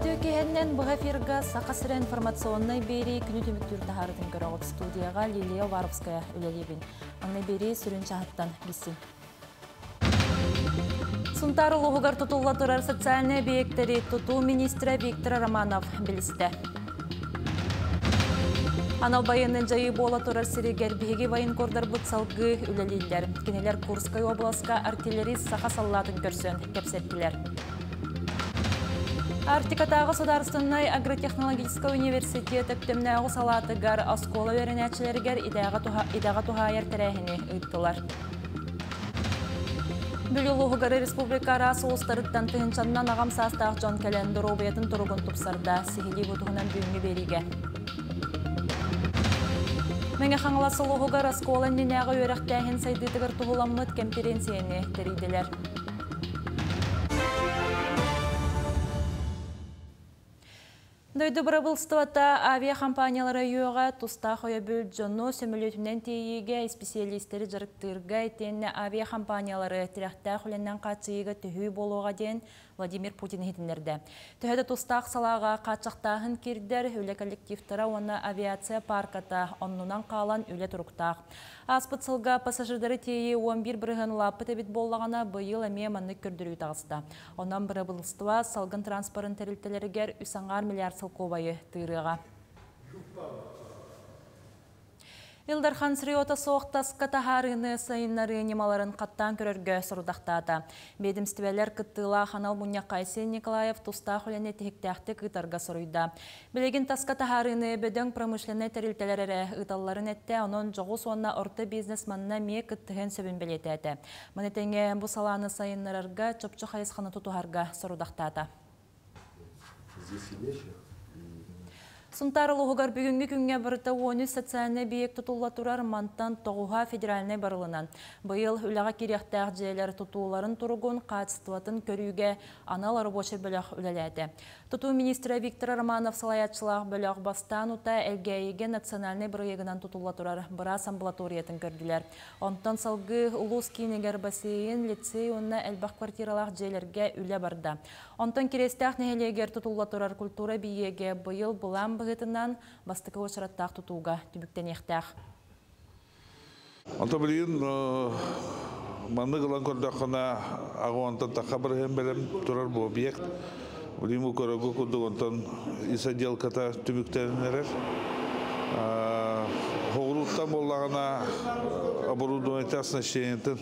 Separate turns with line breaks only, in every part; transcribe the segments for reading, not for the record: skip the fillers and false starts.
Үтүө киһиннэн быһа эфирга Саха сирэ информационнай биэрии күнү түмүктүүр таһаарытын көрөҕүт студияҕа Лилия Уваровская үлэлиибин. Манна биэрии сүрүн чаһыттан билсин. Сунтаар улууһугар тутулла турар социальнай объектэри тутуу министрэ Виктор Романов билистэ. Анал байыаннай дьайыы буола турар сиригэр биһиги военкордарбыт салгыы үлэлииллэр. Кинилэр Курскай обласка артиллерист саха саллаатын көрсөн кэпсэттилэр. Арктикатааҕы судаарыстыбаннай агротехнологическай университет Өктөмнөөҕү салаатыгар оскуола үөрэнээччилэригэр идэҕэ туһаайар тэрээһини ыыттылар. Бүлүү улууһугар республика араас улуустарыттан тыһыынчаннан аҕам саастаах дьон кэлэн доруобуйатын туругун тупсарда. Сиһилии бу туһунан бүгүҥҥү биэриигэ. Мэҥэ Хаҥалас улууһугар оскуола иннинээҕи үөрэхтээһин сайдыытыгар туһуламмыт кэмпириэнсийэни тэрийдилэр. Дойду бырабыылыстыбата авиахампаанньалара өйүөҕэ тустаах өйөбүл дьону сөмөлүөтүнэн тиэйиигэ, исписэлиистэри дьарыктыырга итиэннэ авиахампаанньалары тирэхтээх үлэнэн хааччыйыыга төһүү буолуоҕа диэн Владимир Путин иһитиннэрдэ. Төһө да тустаах салааҕа хааччахтааһын киирдэр, үлэ коллективтара уонна авиация паарката оннунан хаалан үлэ туруктаах. Ааспыт сылга пассажирдары тиэйии 11% улааппыт эбит буоллаҕына, быйыл эмиэ маннык көрдөрүү таҕыста. Онон бырабыылыстыба салгын транспорын тэрилтэлэригэр үс аҥаар миллиард солкуобайы тыырыаҕа. Ил Дархан сырьета суох таска таһаарыыны сайыннарыы ньымаларын хаттаан көрөргө сорудахтаата. Биэдэмстибэлэр кыттыылаах анал мунньахха Айсен Николаев тустаах үлэни тиһиктээхтик ыытарга соруйда. Билигин таска таһаарыыны бөдөҥ промышленнай тэрилтэлэр эрэ ыыталларын эттэ, онон дьоҕус уонна орто бизнес манна эмиэ кыттыһыан сөбүн бэлиэтээтэ. Маны тэҥэ бу салааны сайыннарарга чопчу хайысханы тутуһарга сорудахтаата. Сунтаар улууһугар бүгүҥҥү күҥҥэ барыта 13 социальнай объект тутулла турар, мантан тоҕуһа федеральнай барылынан. Быйыл үлэҕэ киириэхтээх дьиэлэр тутууларын туругун, хаачыстыбатын көрүүгэ анал рабочай бөлөх үлэлээтэ. Тутуу министрэ Виктор Романов салайааччылаах бөлөх бастаан утаа Элгээйигэ национальнай бырайыагынан тутулла турар быраас амбулаториятын көрдүлэр. Онтон салгыы улуус киинигэр бассейн, лицей уонна элбэх квартиралаах дьиэлэргэ үлэ барда. Онтон Кириэстээх нэһилиэгэр тутулла турар культура эбийиэгэ быйыл былаан быһыытынан бастакы уочараттаах тутууга түмүктэниэхтээх.
Онто билигин маннык ылан көрдөххүнэ аҕа тахха барыһын бэлэм турар бу объект. Билигин бу көрөгү курдук онтон ис отделката түмүктэнэн эрэр. Хоҕурууттан буоллаҕына оборудование оснащениетын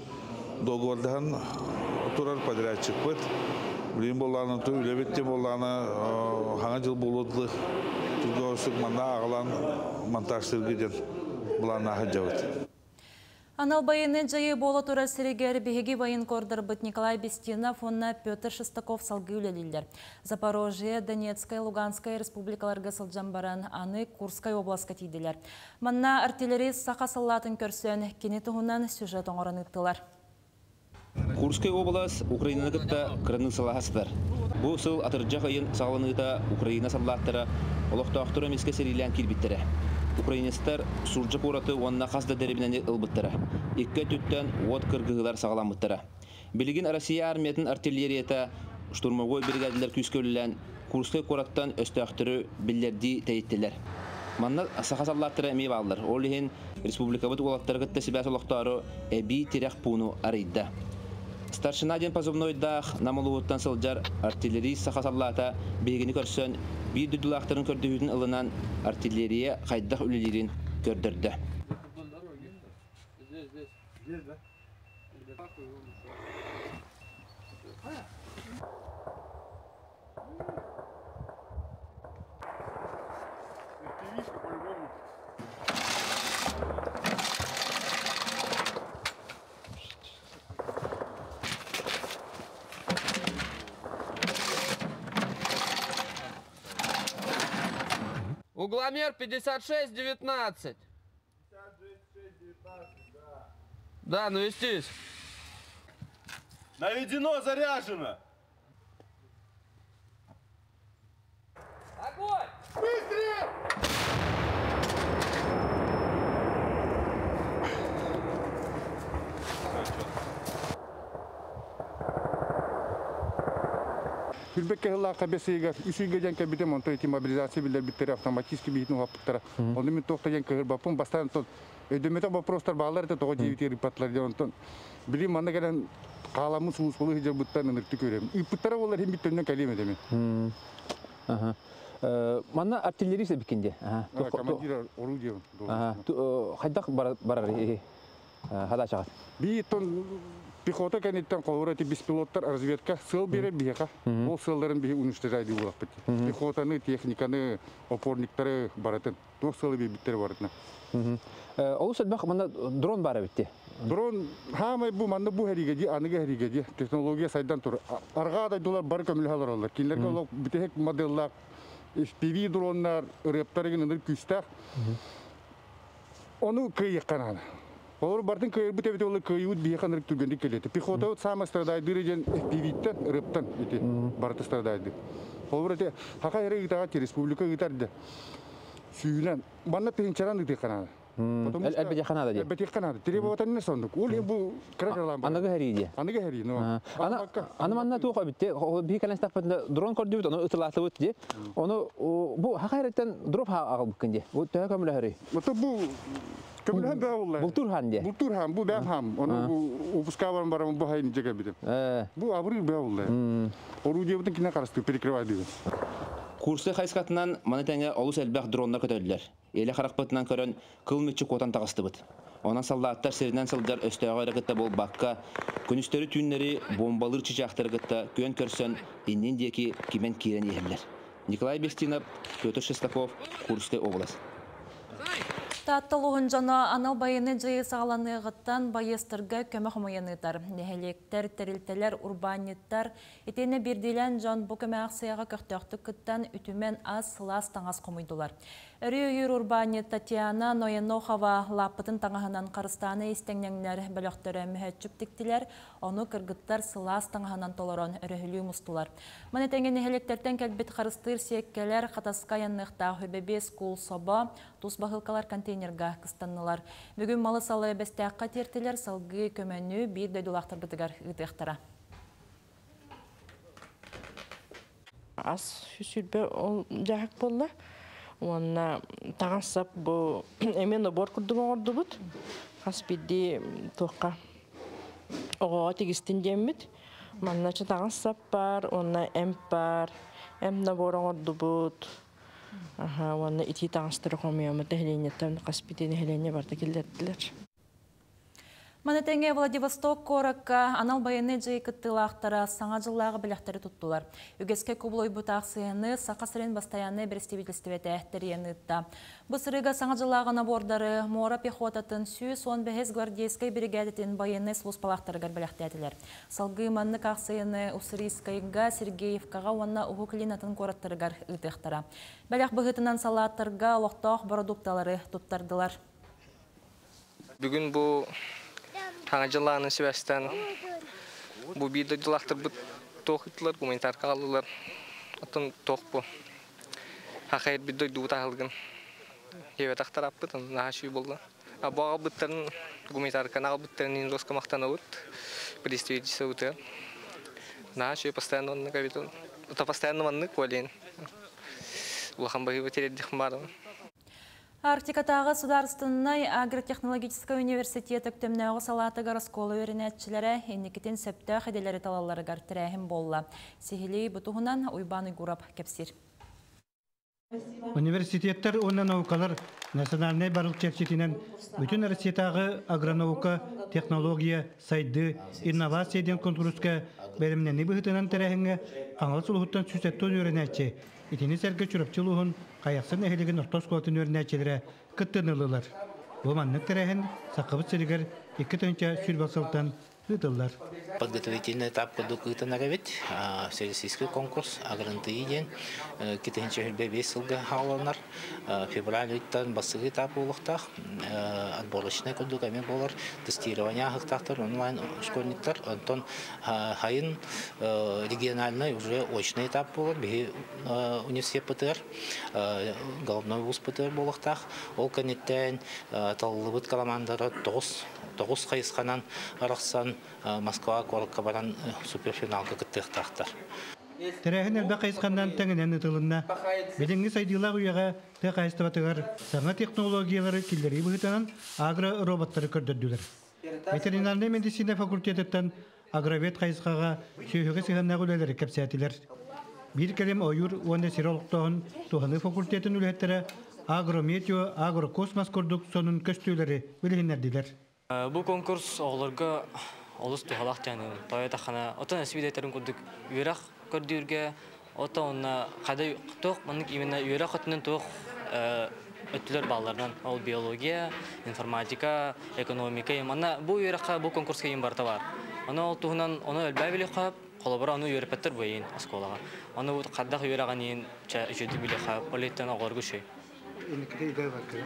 договордаһан турар подрядчикпыт. Билигин буоллаҕына үлэбит диэн буоллаҕына хаҥа дьыл буолуо дылы түргөҕүсүк манна аҕалан монтажтыырга диэн былааннаах сылдьабыт.
Анал байыаннай дьайыы буола турар сиригэр биһиги военкордарбыт Николай Бестинов уонна Петр Шестаков салгыы үлэлииллэр. Запорожье, Донецкай, Луганскай республикаларга сылдьан баран, аны Курскай обласка тиийдилэр. Манна артиллерист саха саллаатын көрсөн, кини туһунан сюжет оҥорон ыыттылар.
Курскай уобалас Украинаны кытта кыраныыссалаһа сытар. Бу сыл атырдьах ыйын саҕаланыыта Украина саллааттара олохтоохтору эмискэ сэриилээн киирбиттэрэ. Украинецтар Сурдьа куораты уонна хас да дэриэбинэни ылбыттара. Икки өттүттэн уот кыргыһыылар саҕаламмыттара. Билигин Россия армиятын артиллерията штурмовой бригадалар күүскэ үлэлээн Курскай куораттан өстөөхтөрү биллэрдии тэйиттилэр. Манна саха саллааттара эмиэ бааллар. Ол иһин республикабыт уолаттары кытта сибээс олохтоору эбии тирэх пууну арыйда. Старшина диэн позывнойдаах Нам улууһуттан сылдьар артиллерист саха саллаата биһигини көрсөн биир дойдулаахтарын көрдөһүүтүн ылынан артиллерия хайдах үлэлиирин көрдөрдө.
Угломер 56-19. Да, навестись.
Наведено, заряжено.
Огонь!
Выстрел!
Сүрбэккэ хыллаахха бэс ыйыгар үс ыйга диэн кэлбитим, онтон ити мобилизация биллэрбиттэрэ, автоматически биһитин уһаппыттара. Ону мин туох да диэн кыһырбаппын, бастаан онтон өйдөммөтөх вопростар бааллар этэ, тоҕо дьиэбитигэр ыыппатылар диэн, онтон билигин манна кэлэн хааламмын сулууспалыы сылдьарбыттан ынырыктык үөрэбин. Ыыппыттара буоллар иһин төннөн кэлиэм этэ мин.
Манна артиллерист эбиккин дии.
Командир орудия.
Хайдах барар хадачаҕыт?
Биир тон пехота кэнниттэн холобура ити беспилоттар разведка сыал биэрэр биһиэхэ. Ол сыалларын биһи уничтожай дии буолахпыт. Пехотаны, техниканы, опорниктары барытын. Туох сыалы биэрбиттэрэ барытына.
Олус элбэх манна дрон баар эбит.
Дрон хаамай бу манна бу хэригэ ди аныгы хэригэ ди технология сайдан тур. Арҕаа дойдулар бары көмөлөһө олороллор. Кинилэргэ олох бүтэһик моделлаах FPV дроннар ырыаптар ыныр күүстээх. Ону кыайыахха наада. Олор бартын кыайырбыт эбит ол кыайыбыт биһиэхэ ынырык түргэнник кэлиэтэ. Пехота самое страдайдыр диэн FPV-ттэн, ырыаптан ити барыта страдайды. Олор ити хака эрэ ыытаҕа республика ыытар да. Сүүнэн манна тыһынчаран ыытыахха наада.
Элбэтиэххэ наада дии.
Элбэтиэххэ наада. Требовательный соннук. Ол бу кыра
Аныгы хэрии дии.
Аныгы хэрии, но.
Аны манна туох эбитте? Биһи кэлэн стаппытында дрон көрдүбүт, ону ытылаатыбыт дии. Ону бу хака эрэттен дроп аҕалбыккын дии. Бу төһө көмөлөһөрүй?
Ото бу көмөлөһөн бää болла.
Бултур хан дии.
Бултур хан, бу бää хам. Ону бу выпуска баран баран бу хайын жеге битим. Бу абыры бää болла. Орудие бутын кине карасты перекрывай диги.
Курскай хайысхатынан маны тэҥэ олус элбэх дроннар көтөллөр. Илэ харахпытынан көрөн кыл мүччү куотан таҕыстыбыт. Онон саллааттар сиринэн сылдьар өстөөҕү эрэ кытта буолбакка, күнүстэри түүннэри бомбалыыр чычаахтары кытта күөн көрсөн иннин диэки кимэн киирэн иһэллэр. Николай Бестинов, Петр Шестаков, Курскай область.
Таатта улууһун дьоно анал байыаннай дьайыы саҕаланыаҕыттан байыастарга көмө хомуйан ыытар. Нэһилиэктэр, тэрилтэлэр, урбаанньыттар итиэннэ биирдиилээн дьон бу көмө аахсыйаҕа көхтөөхтүк кыттан үтүмэн ас, сылаас таҥас хомуйдулар. Өрүү өйүүр урбаанньыт Татьяна Ноенохова лааппытын таҥаһынан Харыстаана иистэҥньэҥнэр бөлөхтөрө мөһөөччүк тиктилэр, ону кыргыттар сылаас таҥаһынан толорон өрөһүлүү мустулар. Маны тэҥэ нэһилиэктэртэн кэлбит харыстыыр сиэккэлэр, Хатаска айанныахтаах үбэ куул собо, тус баһыылкалар контейнерга кыстаннылар. Бүгүн малы-салы Бэстээххэ тиэртилэр, салгыы көмөнү биир дойдулаахтарбытыгар ыытыахтара.
Ас сүрбэ ол дьаһак буолла. Уонна таҥас-сап бу эмиэ набор курдук оҥордубут. Хас биирдии туохха оҕоҕо тигистин диэммит. Манна таҥас-сап баар, уонна эмп баар, эмп набор оҥордубут. Аха, уонна итии таҥастары хомуйаммыт нэһилиэнньэттэн хас биирдии нэһилиэнньэ барыта киллэрдилэр.
Маны тэҥэ Владивосток куоракка анал байыаннай дьайыы кыттыылаахтара Саҥа дьыллааҕы бэлэхтэри туттулар. Үгэскэ кубулуйбут аахсыйаны Саха сирин бастайааннай бэрэстэбиитэлистибэтэ тэрийэн ыытта. Бу сырыыга Саҥа дьыллааҕы набордары муора пехотатын 115 гвардейскай биригээдэтин байыаннай сулууспалаахтарыгар бэлэхтээтилэр. Салгыы маннык аахсыйаны Уссурийскайга, Сергеевкаҕа уонна Уһук Илин атын куораттарыгар ыытыахтара. Бэлэх быһыытынан саллааттарга олохтоох бородуукталары туттардылар.
Бүгүн бу Саҥа дьыллааны сибээстээн бу биир дойдулаахтарбыт туох ыыттылар, гуманитарка аҕаллылар. Оттон туох бу хахайыр биир дойдубут аһылыгын диэбэтэх тарааппыт, наһаа үчүгэй буолла. А бу аҕалбыттарын, гуманитарканы аҕалбыттарын иһин роска махтанабыт представительствобытыгар. Наһаа үчүгэй постоянно оннук эбит. Это постоянно маннык буолин. Улахан баһыыба тириэрдиэхпин баарым.
Арктикатааҕы судаарыстыбаннай агротехнологическай университет Өктөмнөөҕү салаатыгар оскуола үөрэнээччилэрэ инникитин сөптөөх идэлэри талалларыгар тэрээһин буолла. Сиһилии бу туһунан Уйбаан Уйгурап кэпсиир.
Университеттар уонна наукалар национальнай барыл чэрчитинэн Бүтүн Россиятааҕы агронаука, технология, сайдыы, инновация диэн куонкуруска бэлэмнэнии быһыытынан тэрээһиҥҥэ Хаҥалас улууһуттан 170 үөрэнээччи, итини сэргэ Чурапчы улууһун Хайахсыт нэһилиэгин орто оскуолатын үөрэнээччилэрэ кыттыыны ыллылар. Бу маннык тэрээһин Сахабыт сиригэр 2020 сылтан ыытыллар.
Подготовительный этап курдук ыытанар эбит. Всероссийский конкурс АгроНТИ диэн 2025 сылга хааланар. Февраль ыйтан бастакы этап буолуохтаах. Отборочный курдук эмиэ буолар. Тестирование ааһыктаахтар онлайн школьниктар. Онтон хайын региональный уже очный этап буолар. Биһи университеппытыгар головной вузпытыгар буолуохтаах. Ол кэнниттэн талыллыбыт командалара тоҕус хайысханан арахсан Москва куоракка баран суперфиналга кыттыахтаахтар.
Тэрээһин элбэх хайысханнан тэҥинэн ыытылынна. Билиҥҥи сайдыылаах үйэҕэ тыа хаһаайыстыбатыгар саҥа технологиялары киллэрии быһыытынан агро-роботтары көрдөрдүлэр. Ветеринарнай медицина факультетыттан агровет хайысхаҕа сүөһүгэ сыһыаннаах үлэлэри кэпсээтилэр. Биир кэлим ойуур уонна сир олохтооһун туһаныы факультетын үлэһиттэрэ агрометео, агрокосмос курдук сонун көстүүлэри билиһиннэрдилэр.
Бу конкурс оҕолорго олус туһалаах диэн тоҕо этаххына, отон эсвидетелин курдук үөрэх көрдүүргэ, ото онно хада туох маннык именно үөрэх өттүнэн туох өттүлэр баалларынан, ол биология, информатика, экономика, манна бу үөрэххэ бу конкурска им барыта бар. Ону ол туһунан ону өлбөй билиэххэ, холобура ону үөрэппэттэр бу эйин оскуолаҕа. Ону хаддах үөрэҕин чэ үчүгэй билиэххэ, олиттен оҕоргу шүй.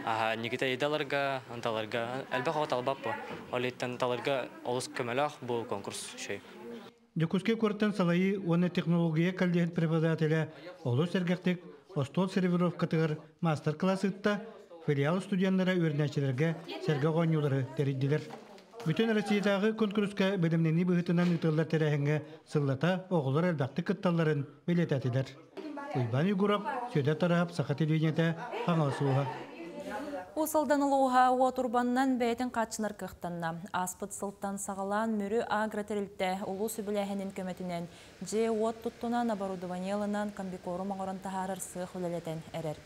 Аха, Никита идаларга, анталарга, элбэх оҕо талбап бу. Олиттен таларга олус көмөлөөх бу конкурс шүй.
Дьокуускай куораттан салайыы уонна технология коллеһын преподавателэ олус сэргэхтик остуол сервировкатыгар маастар-класс ыытта, филиал студеннара үөрэнээччилэргэ сэргэх оонньуулары тэрийдилэр. Бүтүн Россиятааҕы конкурска бэлэмнэнии быһыытынан ыытыллар тэрээһиҥҥэ сыллата оҕолор элбэхтик кытталларын бэлиэтээтилэр. Уйбаан Егоров, Сүөдэр Тараһап, Саха телевидениетэ, Хаҥалас улууһа.
Уус Алдан улууһа уотурбаннан бэйэтин хааччынар кыахтанна. Ааспыт сылтан саҕалаан Мүрү агро тэрилтэ улуус үбүлээһинин көмөтүнэн дьиэ-уот туттунан, оборудование ылынан, комбикорм оҥорон таһаарар сыах үлэлэтэн эрэр.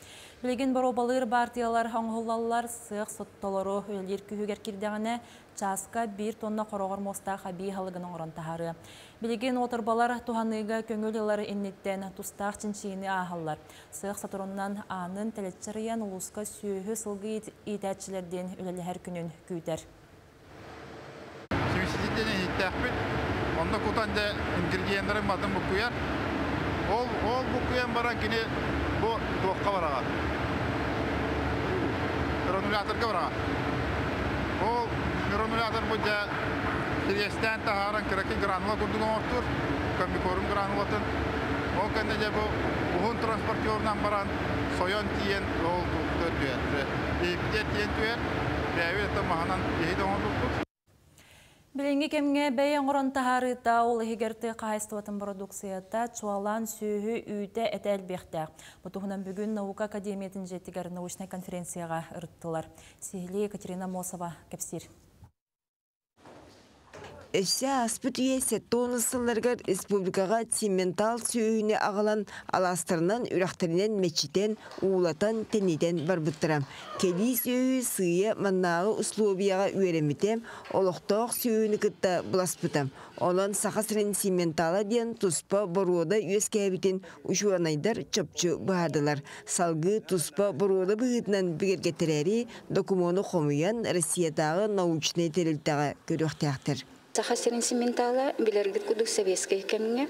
Билигин боруобалыыр баартыйалар оҥоһуллаллар, сыах толору үлэлиир күүһүгэр киирдэҕинэ, чааска 1 тонна хороҕор муостаах эбии аһылыгын оҥорон таһаарыа. Билигин уотурбалар туһаныыга көҥүл ылар инниттэн тустаах чинчийиини ааһаллар. Сыах соторунан аанын тэлэччи арыйан улууска сүөһү сылгы иитээччилэрдиин үлэлэһэр күнүн күүтэр.
Смеситель иһиттээхпит. Онно кутан дьэ ингредиеннэрин батын буккуйар. Ол ол буккуйан баран кини бу туохха бараҕар? Грануляторга бараҕар. Ол гранулятор бу дьэ кириэстээн таһааран кыракый гранула курдук оҥортуур, комбикорм гранулатын. Ол кэннэ дьэ бу уһун транспортерунан баран сойон тиийэн ол түһэр. Иһиппитигэр тиийэн түһэр. Бэйэбит это маһынан иһит оҥорбуппут.
Билиҥҥи кэмҥэ бэйэ оҥорон таһаарыыта, ол иһигэр тыа хаһаайыстыбатын бородууксуйата, чуолаан сүөһү үүтэ этэ элбиэхтээх. Бу туһунан бүгүн Наука академиятын дьиэтигэр научнай конференцияҕа ырыттылар. Сиһилии Екатерина Мосова кэпсиир.
Өссө ааспыт үйэ 70 сылларыгар республикаҕа цементал сүөһүнү аҕалан алаастарынан, үрэхтэринэн мэччитэн, уулатан, тэнитэн барбыттара. Кэлии сүөһү сыыйа маннааҕы условияҕа үөрэммитэ, олохтоох сүөһүнү кытта буласпыта. Онон Саха сирин цементала диэн туспа боруода үөскээбитин учуонайдар чопчу быһаардылар. Салгыы туспа боруода быһыытынан бигэргэтэрээри докумуону хомуйан Россиятааҕы научнай тэрилтэҕэ көрүөхтээхтэр.
Саха сирин цементала билэргит курдук советскай кэмҥэ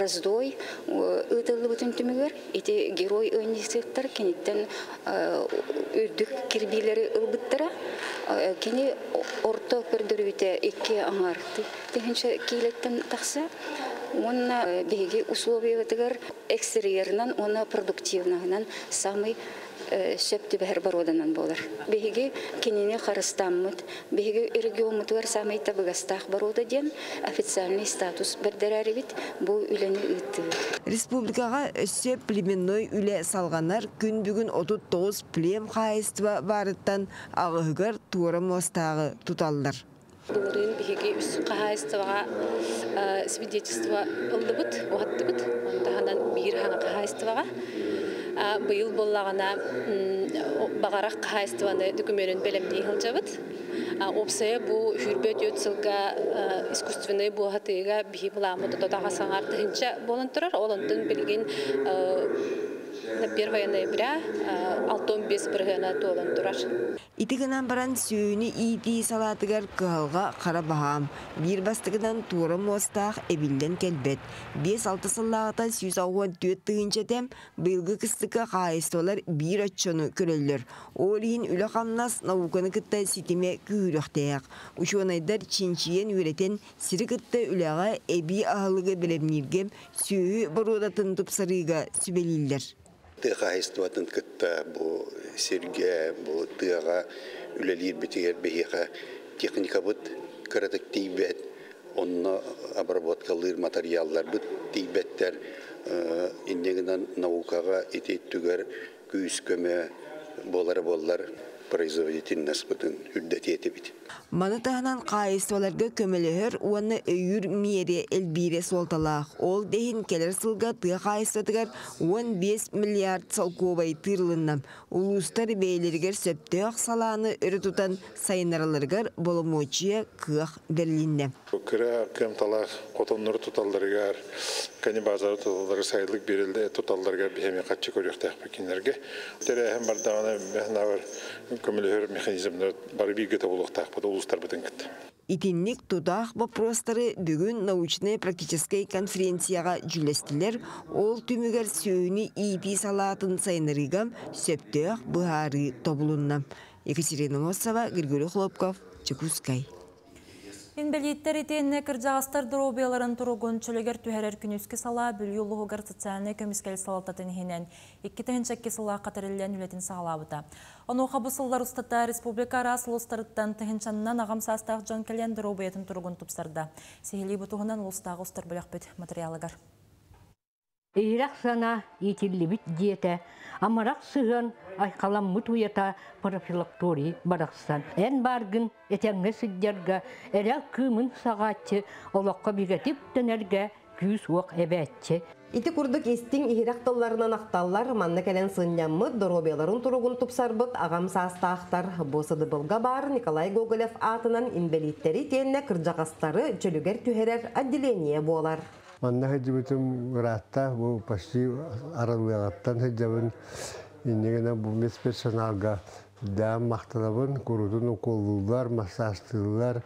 раздой ыытыллыбытын түмүгэр ити герой ыанньыксыттар киниттэн үрдүк кирбиилэри ылбыттара. Кини орто көрдөрүүтэ 2 аҥаар тыһыынча киилэттэн тахса. Уонна биһиги условиятыгар экстерьерынан уонна продуктивныһынан самый сөп түбэһэр боруоданан буолар. Биһиги кинини харыстаммыт, биһиги региоммутугар самый табыгастаах боруода диэн официальный статус бэрдэрээрибит, бу үлэни ыыттыбыт.
Республикаҕа өссө племенной үлэ салҕанар, күн бүгүн 39 плем хаһаайыстыба баарыттан аҕыһыгар туора муостааҕы туталлар.
Былырыын биһиги үс хаһаайыстыбаҕа свидетельство ыллыбыт, уһаттыбыт. Онтаһынан биир хаҥа хаһаайыстыбаҕа. Быйыл буоллаҕына баҕарах хаһаайыстыбаны документын бэлэмнии сылдьабыт. Уопсайа бу хүрбэ 4 сылга искусственный буоһатыыга биһи былааммыт ототаҕа саҥар тыһынча буолан турар. Ол онтон билигин на 1 ноября 65 бырыһыана туолан турар.
Ити гынан баран сүүнү иитии салаатыгар кыһалҕа хара баһаам. Биир бастыгынан туора муостаах эбиллэн кэлбэт. 5-6 сыллааҕыта 164 тыһыынча тэм быйылгы кыстыкка хаһаайыстыбалар биир оччону көрөллөр. Ол иһин үлэ хамнас науканы кытта ситимэ күүһүрүөхтээх. Учуонайдар чинчийэн үөрэтэн сири кытта үлэҕэ эбии аһылыгы бэлэмнииргэ сүөһү боруодатын тупсарыыга сүбэлииллэр.
Тыа хаһаайыстыбатын кытта бу сиргэ, бу тыаҕа үлэлиир битигэр биһиэхэ техникабыт кыратык тиийбэт. Онно обработкалыыр материалларбыт тиийбэттэр. Инньэ гынан наукаҕа ити өттүгэр күүс-көмө буолара буоллар производительностьпытын үрдэтиэ этибит.
Маны таһынан хаһаайыстыбаларга көмөлөһөр уонна өйүүр миэрэ элбиирэ суолталаах. Ол да иһин кэлэр сылга тыа хаһаайыстыбатыгар 15 миллиард солкуобай тыырылынна. Улуустар бэйэлэригэр сөптөөх салааны өрө тутан сайыннаралларыгар боломуочуйа, кыах бэрилиннэ.
Кыра кыамталаах хотоннору туталларыгар, кани базары туталларыгар, сайылык биэрэллэ туталларыгар биһиэми хаччы көрүөхтээхпит кинилэргэ. Тэрээһин бардаҕына мэхнавар көмөлөһөр механизмнар бары бииргэ тобулуохтаахпыт улуустарбытын кытта.
Итинник тутаах боппуруостары бүгүн научнай-практическай конференцияҕа дьүүллэстилэр. Ол түмүгэр сүөһүнү иитии салаатын сайыннарыыга сөптөөх быһаарыы тобулунна. Екатерина Мосова, Григорий Хлопков, Чекускай.
Инбэлииттэр итиэннэ кырдьаҕастар доруобуйаларын туругун чөлүгэр түһэрэр күнүскү салаа Бүлүү улууһугар социальнай көмүскэл салалтатын иһинэн 2002 сыллаахха тэриллэн үлэтин саҕалаабыта. Онуоха бу сыллар устата республика араас улуустарыттан тыһыынчаннан аҕам саастаах дьон кэлэн доруобуйатын туругун тупсарда. Сиһилии бу туһунан улуустааҕы устар бөлөхпүт материалыгар.
Иһирэх санаа иитиллибит дьиэтэ, амарах сыһыан айхаламмыт уйата профилакторий барахсан. Эн бааргын этэҥҥэ сылдьарга, эрэл кыымын саҕааччы, олоххо бигэтик үктэнэргэ күүс-уох эбээччи.
Ити курдук истиҥ иһирэх тылларынан ахталлар, манна кэлэн сынньаммыт, доруобуйаларын туругун тупсарбыт аҕам саастаахтар. Бу сыдыбылга баар Николай Гоголев аатынан инбэлииттэри итиэннэ кырдьаҕастары чөлүгэр түһэрэр отделение буолар.
Манна сылдьыбытым ыраатта, бу почти аралыаҕыттан сылдьабын. Инньэ гынан бу медперсоналга сүрдээҕин махтанабын. Куруутун укуоллууллар, массажтыыллар,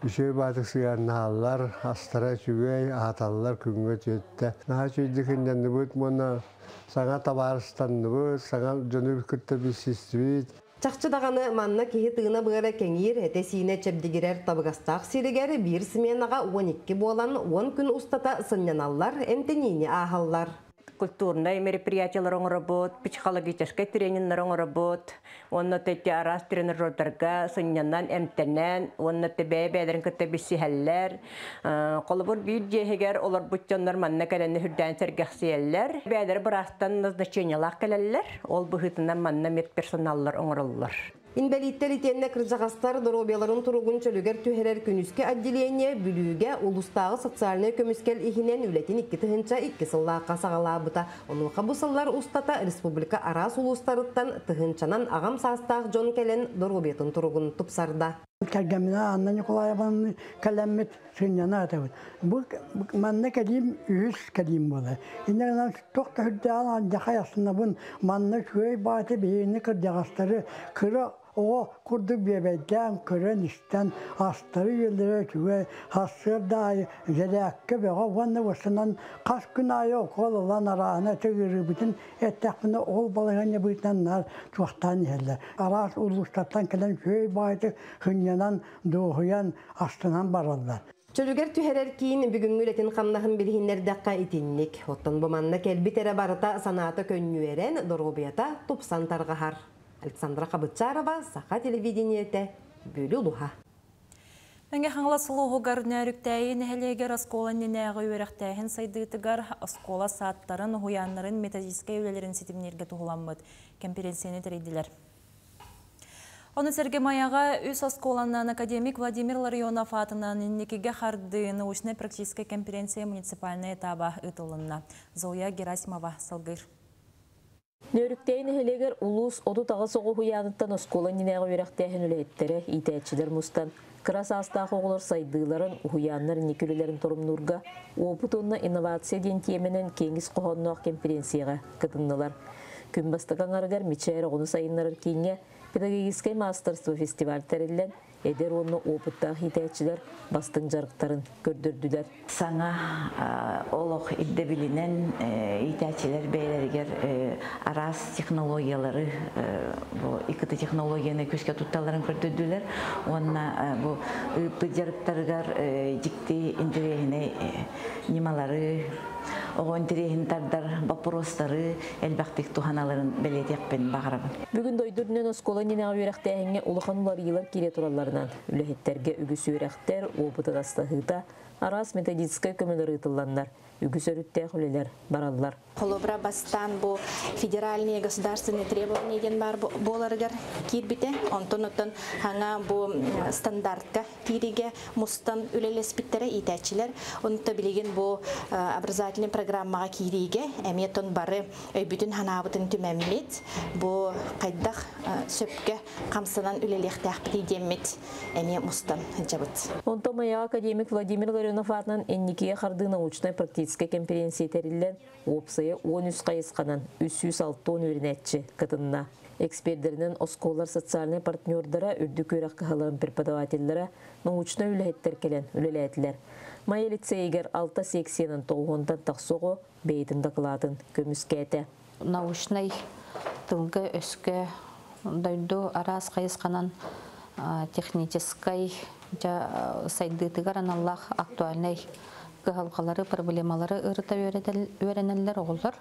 үчүгэй баатык сыһыаннаһаллар, астара үчүгэй, аһаталлар күҥҥэ үтүөттэ. Наһаа үчүгэйдик сынньанныбыт уонна саҥа табаарыстанныбыт, саҥа дьону кытта билсистибит.
Чахчы даҕаны, манна киһи тыына-быара кэҥиир, этэ-сиинэ чэбдигирэр табыгастаах сиригэр биир сменаҕа 12 буолан, уон күн устата сынньаналлар, эмтэниини ааһаллар.
Культурнай мероприятиялар оҥоробут, психологическай трениннэр оҥоробут, уонна ити араас тренажердарга сынньанан, эмтэнэн, уонна бэйэ-бэйэлэрин кытта билсиһэллэр. Холобур, биир дьиэһигэр олорбут дьоннор манна кэлэн үрдээн сэргэхсийэллэр. Бэйэлэрэ быраастан назначениялаах кэлэллэр. Ол быһыытынан манна медперсоналлар оҥороллор.
Инбэлииттэр итиэннэ кырдьаҕастар доруобуйаларын туругун чөлүгэр түһэрэр күнүскү отделение Бүлүүгэ улуустааҕы социальнай көмүскэл иһинэн үлэтин 2002 сыллаахха саҕалаабыта. Онуоха бу сыллар устата республика араас улуустарыттан тыһыынчанан аҕам саастаах дьон кэлэн доруобуйатын туругун тупсарда.
Кэргэмминэ Анна Николаевнаны кэлэммит сынньана атабыт. Бу манна кэлиим үһүс кэлиим буолар. Инньэ гынан туох да үрдээҕин алдьархай астынабын. Манна үчүгэй бааты биһигини кырдьаҕастары кыра оҕо курдук биэбэйдээн көрөн-истэн астары-үөллэрэ үчүгэй сарсыарда аайы зэрээккэ бөҕө уонна уостанан хас күн аайы укуол ылан арааһына ыарыыбытын эттэхпинэ ол балаһыанньа быһыытынан наар туохтаан иһэллэр. Араас улуустартан кэлэн үчүгэй баайдык сынньанан, дуоһуйан, астынан бараллар.
Чөлүгэр түһэрэр киин бүгүҥҥү үлэтин-хамнаһын билиһиннэрдэххэ итинник. Оттон бу манна кэлбит эрэ барыта санаата көнньүөрэн, доруобуйата тупсан тарҕаһар. Александра Хабытчарова, Саха телевидениетэ, Бүлүү улууһа.
Мэҥэ Хаҥалас улууһугар Нөөрүктээйи нэһилиэгэр оскуола иннинээҕи үөрэхтээһин сайдыытыгар оскуола саадтарын, уһуйааннарын методическай үлэлэрин ситимнииргэ туһуламмыт кэмпириэнсийэни тэрийдилэр. Ону сэргэ Майаҕа үс оскуоланан академик Владимир Ларионов аатынан инникигэ хардыы научнай-практическай конференция муниципальнай этаба ыытылынна. Зоя Герасимова салгыыр.
Нөөрүктээй нэһилиэгэр улуус 38 оҕо уһуйааныттан оскуола иннинээҕи үөрэхтээһин үлэһиттэрэ, иитээччилэр мустан, кыра саастаах оҕолор сайдыыларын, уһуйааннар инники үлэлэрин торумнуурга Уопут уонна инновация диэн тиэмэнэн киэҥ ис хоһоонноох кэмпириэнсийэҕэ кытыннылар. Күн бастакы аҥарыгар Мичээр оҕону сайыннарар кииҥҥэ педагогическай маастарство фестиваль тэриллэн, эдэр уонна опыттаах иитээччилэр бастыҥ дьарыктарын көрдөрдүлэр.
Саҥа олох ирдэбилинэн иитээччилэр бэйэлэригэр араас технологиялары, бу ИКТ технологияны күүскэ тутталларын көрдөрдүлэр уонна бу ыыппыт дьарыктарыгар дьикти интэриэһинэй ньымалары Оҕо интэриэһин тардар боппуруостары элбэхтик туһаналларын бэлиэтиэхпин баҕарабын.
Бүгүн дойду үрдүнэн оскуола иннинээҕи үөрэхтээһиҥҥэ улахан уларыйыылар киирэ туралларынан, үлэһиттэргэ үгүс үөрэхтэр, опыт атастаһыыта, араас методическай көмөлөр ыытылланнар, үгүс өрүттээх үлэлэр бараллар.
Холобура, бастаан бу федеральные государственные требования диэн баар буоларыгар киирбитэ. Онтон оттон хаҥа бу стандартка кииригэ мустан үлэлэспиттэрэ иитээччилэр. Онто билигин бу образовательный программаҕа киириигэ эмиэ тон бары өйбүтүн ханаабытын түмэммит, бу хайдах сөпкө хамсанан үлэлиэхтээхпитий диэммит эмиэ мустан сылдьабыт.
Онтон Майаҕа академик Владимир Ларионов аатынан Инникигэ хардыы научнай-практическай конференция тэриллэн, уопсайа 13 хайысханан 360 үөрэнээччи кытынна. Экспердэринэн оскуолалар социальнай партнердара, үрдүк үөрэх кыһаларын преподавателлэрэ, научнай үлэһиттэр кэлэн үлэлээтилэр. Майа лицейигэр алта секциянан тоҕуһунтан тахса оҕо бэйэтин дакылаатын көмүскээтэ.
Научнай тылга өскө дойду араас хайысханан техническай сайдыытыгар аналлаах актуальнай кыһалҕалары, проблемалары ырыта үөрэнэллэр оҕолор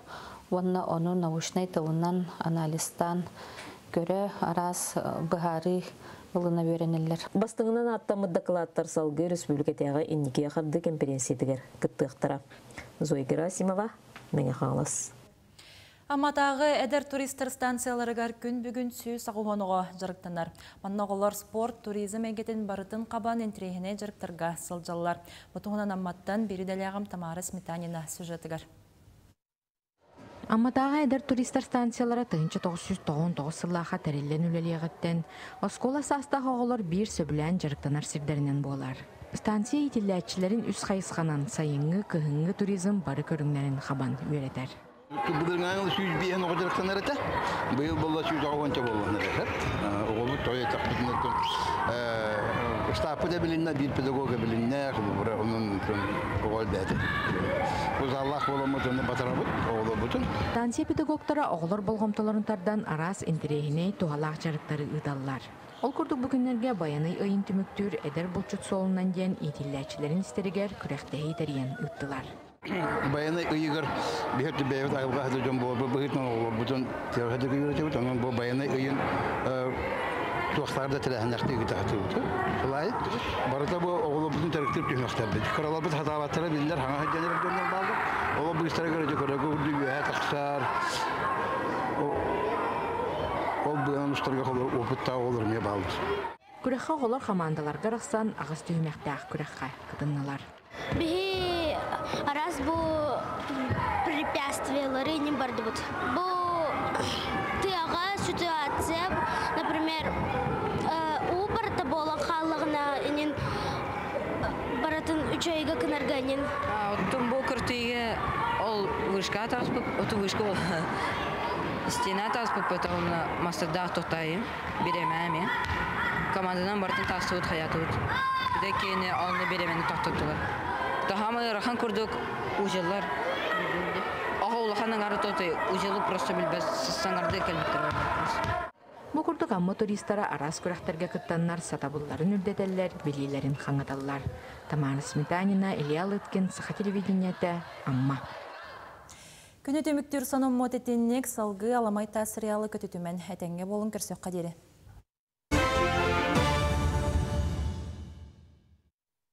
уонна ону научнай тылынан анализтаан көрө, араас быһаарыы ылына үөрэнэллэр.
Бастыҥынан ааттаммыт дакылааттар салгыы республикатааҕы Инникигэ хардыы конференциятыгар кыттыахтара. Зоя Герасимова, Мэҥэ Хаҥалас.
Амматааҕы эдэр туристар станцияларыгар күн бүгүн 180 оҕо дьарыктанар. Манна оҕолор спорт, туризм эйгэтин барытын хабан интэриэһинэй дьарыктарга сылдьаллар. Бу туһунан Амматтан биир идэлээҕим Тамара Сметанина сюжетыгар.
Амматааҕы эдэр туристар станциялара 1999 сыллаахха тэриллэн үлэлиэҕиттэн оскуола саастаах оҕолор биир сөбүлээн дьарыктанар сирдэринэн буолар. Станция иитиллээччилэрин үс хайысханан сайыҥҥы, кыһыҥҥы туризм бары көрүҥнэрин хабан үөрэтэр.
Былырыҥҥы 105 оҕо дьарыктанар этэ. Быйыл буолла 160 буоллан эрэр. Оҕобут тоҕо эттэхпитинэ штабпыт эбилиннэ, биир педагог эбилиннэ, холобура, онон оҕо элбээтэ. Бу заллаах буоламмыт, онно батарабыт оҕолорбутун.
Станция педагогтара оҕолор болҕомтолорун тардан араас интэриэһинэй, туһалаах дьарыктары ыыталлар. Ол курдук бу күннэргэ Байанай ыйын түмүктүүр эдэр булчут суолунан диэн иитиллээччилэрин истэригэр күрэхтэһии тэрийэн ыыттылар.
Байанай ыйыгар биһир бэйэбит айылҕа аһыта дьон буолбут быһыытынан оҕолорбутун тыаҕа үөрэтэбит. Онон бу Байанай ыйын туохтаар да тэрээһиннэхтик ыыта сатыыбыт. Сылай барыта бу оҕолорбутун төрүктүр түһүмэхтэрбит. Кыраларбыт хатаабаттара биллэр, хаҥа сылдьан эрэр дьоннор бааллар. Олор быыстарыгар дьэ көрөгө үрдү үөһэ тахсар. Ол быанан устарга холор опыттаах оҕолор эмиэ бааллар.
Күрэххэ оҕолор хамаандаларга арахсан аҕыс түһүмэхтээх күрэххэ кытыннылар.
Биһи араас бу препятствиялары не бардыбыт. Бу тыаҕа ситуация, например, уу барыта буолан хааллаҕына инин барытын үчүгэйгэ кынарга инин.
Оттон бу кыртыйга ол вышка таспыт, оту вышка бол. Стена таспыт, онно мастардаах тохтайым, биремэми. Команданан бартын тастыбыт хаятыбыт. Биде кени онны биремени тохтоттулар. Тахамы ыарахан курдук узеллар. Оҕо улахан аҥары тотой узелы просто билбэс саңарды кэлбиттэр.
Бу курдук Амма туристара араас күрэхтэргэ кыттаннар сатабылларын үрдэтэллэр, билиилэрин хаҥаталлар. Тамара Сметанина, Илья Лыткин, Саха телевидениетэ, Амма.
Күнү түмүктүүр сонуммут итинник, салгыы Аламай таас сериалы көтүтүмэн, этэҥҥэ буолуҥ, көрсүөххэ диэри.